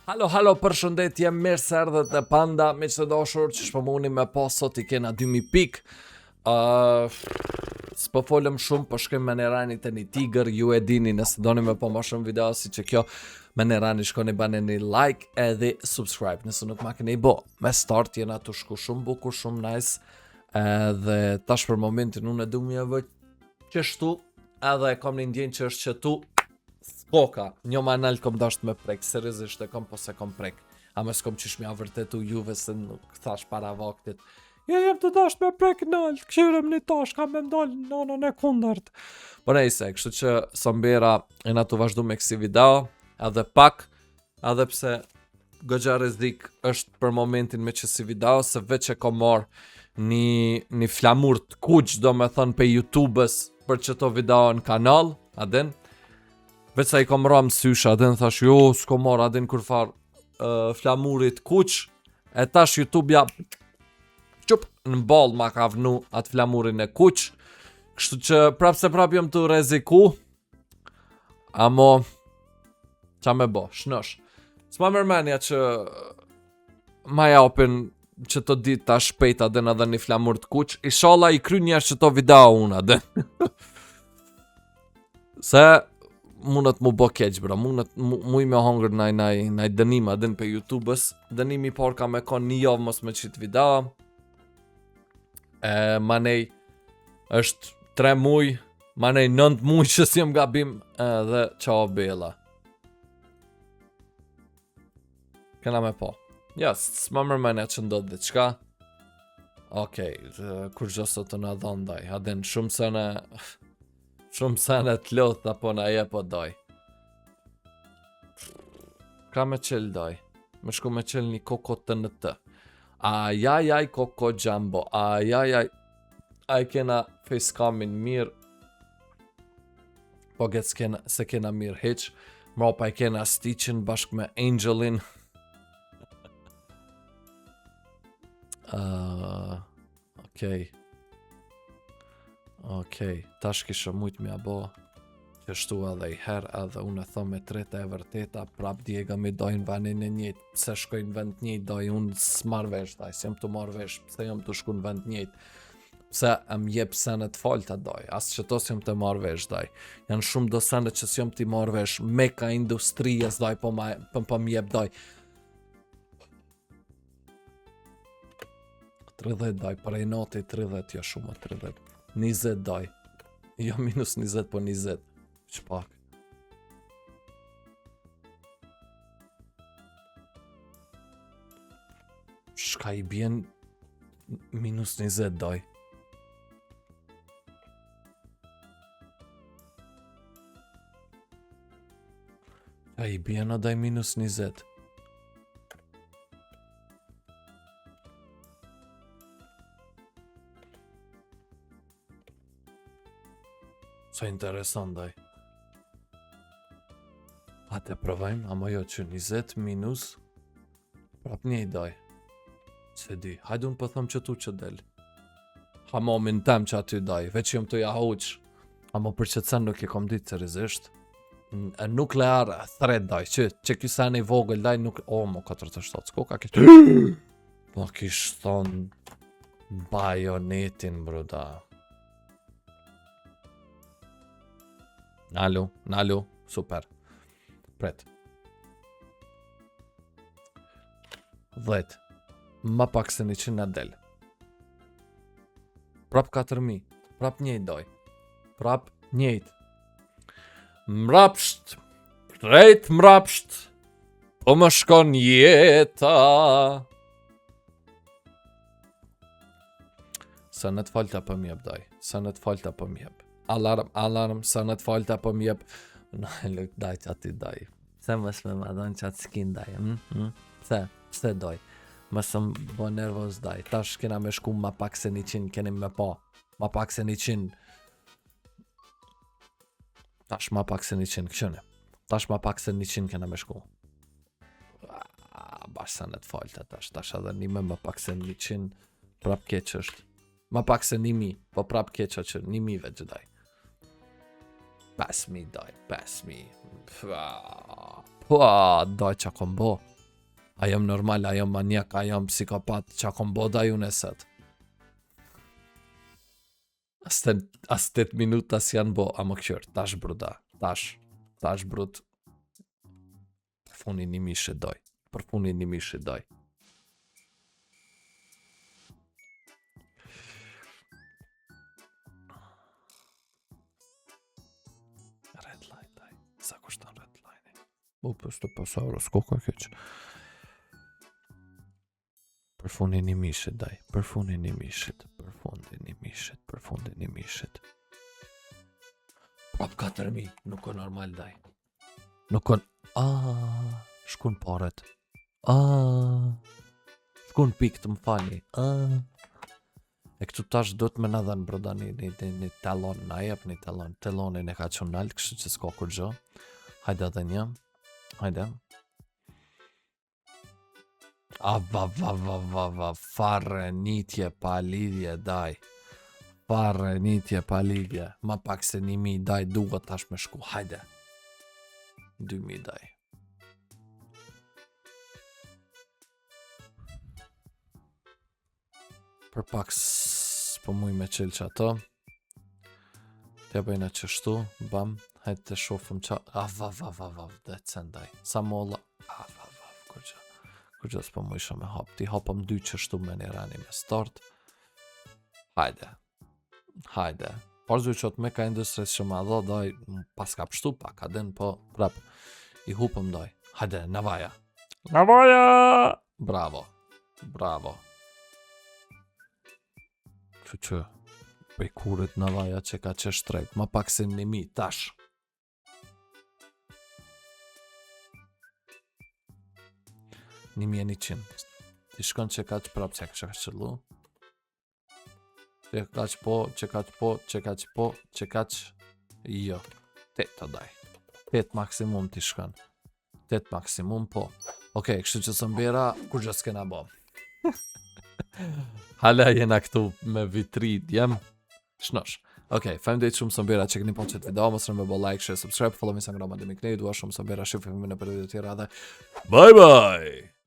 Halo, halo, përshëndetje, mirë se erdhët te Panda, miq të dashur, që shpo muni me pa sot i kena 2000 pik. Uh, S'po folëm shumë, po shkojmë me një rani te një tigër, ju e dini nëse doni me pa ma shumë video si që kjo, me një rani shkoni bane një like edhe subscribe, nëse nuk ma keni bo. Me start jena tu shku shumë bukur, shumë nice, edhe tash për momentin unë e du me e vë qështu, edhe e kam një ndjenjë që është qëtu, S'koka, një ma nalt kom dasht me prek, seriozisht e kom, po se kom prek. Ama s'kom qysh m'ja vërtetu juve se nuk thash para vaktit. Jo jam tu dasht me prek nalt, kqyrëm një tash, kam me m'dal në anën e kundërt. Po nejse, kështu që sombera jena tu vazhdu me kësi video, edhe pak, edhe pse goxha rrezik është për momentin me qësi video, se veç e kom marrë një, një flamur të kuq, do me thënë prej YouTube-ës për qëto video në kanal, a din? Veç sa i kom ra mësysh, a din, thash, jo, s'kom marrë, a din kurrfar uh, flamurit kuq, e tash YouTube-ja, qup, në ballë ma ka vnu atë flamurin e kuq, kështu që prapë se prapë jam tu rreziku, Amo, qa me bo, shnosh. S'ma merr menja që ma japin që të ditë ta shpejt a din edhe një flamur të kuq. Ishalla i kry njerë qëto video unë, a din. Se mundet mu bo keq, bro, mundet mu, muj me hongër naj, naj, naj dënim, a din prej YouTube-ës. Dënimi i parë ka me kon një javë mos me qitë video. E, manej është 3 muj, manej 9 muj që s'jam gabim edhe qao bella. Kena me pa. Ja, s'ma merr menja që ndodh diçka. Okej, okay, kurgjo sot të na dhon daj. A din shumë sene shumë sene të lodhta po na jep o daj. Ka me qel daj. Me shku me qel një koko të në të. Aj, aj, aj, koko jumbo. Aj, aj, aj. Aj kena facecamin mirë. Po get s'kena, se kena mirë hiq. Mrapa e kena Stitchin bashkë me Angelin. uh, Okej. Okej, tash kisha mujt me ja bo qështu edhe i herë edhe unë e thom e treta e vërteta prap djega mi dojnë venin e njëjtë pse shkojnë vend njëjtë doj unë s'marr vesh daj s'jam tu marr vesh pse jam tu shku në vend njëjtë pse më jep sene të falta daj as qëto s'jam tu marr vesh daj janë shumë do sene që s'jam tu marr vesh meka industria daj po, ma, po, po më jep daj 30 daj, për e nati 30, jo shumë 30. 20 daj. Jo minus 20, po 20. Që pak. Shka i bjen minus 20 daj. A i bjen o daj minus 20. Sa interesant daj. A të provajmë, ama jo që 20 minus Prap një i daj. Se di, hajde unë po them që tu që del. Hamamin tem që aty daj, veç jam tu ja huq. Ama për qëtë sen nuk e kom ditë seriozisht. N nuclear threat daj, që, që ky sen i vogël daj nuk... O, mo 47, s'ko ka kish... Po kish thonë bajonetin, bruda. Nalu, nalu, super. Pret. 10. Ma pak se 100 na del. Prap 4000. Prap njëjt doj. Prap njëjt. Mrapsht. Krejt mrapsht. Po më shkon jeta. Sene t'falta po më jep daj. Sene t'falta po më jep. Alarm, alarm, sene t'falta po më jep. Në, luk daj që aty daj. Pse mos me ma dhënë qatë skin daj? Hm? Hm? Pse? Pse doj? Mos më bo nervoz daj. Tash kena me shku ma pak se 100, keni me pa. Ma pak se 100. Tash ma pak se 100, këshëne. Tash ma pak se 100 kena me shku. Ah, bash sene t'falta tash, tash edhe një me ma pak se 100, prap keq është. Ma pak se 1000, po prap keq që 1000 veç daj. 5000 daj, 5000. Pua, pua, daj që kom bo. A jam normal, a jam maniak, a jam psikopat, qa kom bo daj unë e set? As, ten, as 8 minuta s'janë bo, a më kqyr, tash bruda, tash, tash brud. Për funin i mishit doj, për funin i mishit doj. Red line, daj. Sa kushton red line? U, 55 euro, s'ko ka keq. Për fundin i mishit, daj. Për fundin i mishit. Për fundin i mishit. Për fundin i mishit. Prap 4000, nuk o normal, daj. Nuk o... Ah, shkun paret. Ah, shkun pikë të më fali. Ah. E këtu tash do të me na dhënë broda një, një, një, një talon, na jep një talon. Talonin e ka qenë nalt, kështu që s'ka kurgjë. Hajde edhe një. Hajde. A va va va va va fare nitje pa lidhje daj. Fare nitje pa lidhje. Ma pak se një mi daj duhet tash me shku. Hajde. 2000 daj. Për pak s'po muj me qelë që ato. T'ja bëjna qështu, bam, hajde të shofëm qa... A, va, va, va, va, dhe cendaj. Sa molla... A, va, va, kur që... Kur që s'po mujsha me hap. Ti hapëm dy qështu me një rani me start. Hajde. Hajde. Por zu që të me ka industries që ma dho, doj, pas ka pështu pak, a din, po, prap, i hupëm doj. Hajde, navaja. Navaja! Bravo. Bravo. Kështu që, prej kurit navaja që ka që shtrejt, ma pak se një mi, tash. Një mi e njëqind. Ti shkon që ka që prapë që ka që qëllu. Që ka që po, që ka që po, që ka që po, që ka që... Jo, tet të daj. Tet maksimum ti shkon. Tet maksimum po. Okej, kështu që sëmbera, kur gjë s'kena bo. Hala jena këtu me vitrin, jem. Shnosh. Okej, faleminderit shumë sëmbera që keni pa qëtë video, mos me bo like, share, subscribe, follow me Instagram, dhe mi kënej, dua shumë sëmbera, shifemi në për video tjera dhe bye bye!